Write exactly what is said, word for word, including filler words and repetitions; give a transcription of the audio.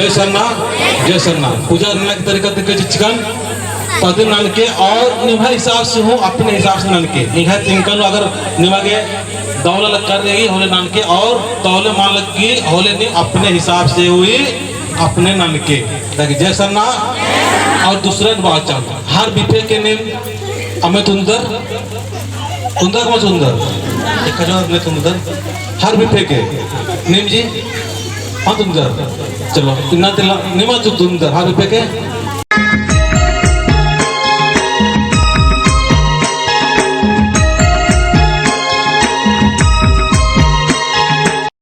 जय सरना, जय सरना। पूजा नना के तरीका दिक्कत चिचकन, तदिन ननके और निम्है हिसाब से हूँ, अपने हिसाब से ननके। इहाँ तिंकन अगर निमा गे दौला लक्कर रही, होले ननके और तौले मान लग्गी, होले नी अपने हिसाब से हुई, अपने ननके। ताकि जय सरना और दूसरा बाचन, हर बिफे के नीम अम्म तुन्दर, तुन्दर का तुन्दर, एक हजार में तुन्दर, हर बिफे के नीम जी, हाँ तुन्दर, चलो, इन्ना तिला, निमा तू तुन्दर, हर बिफे के,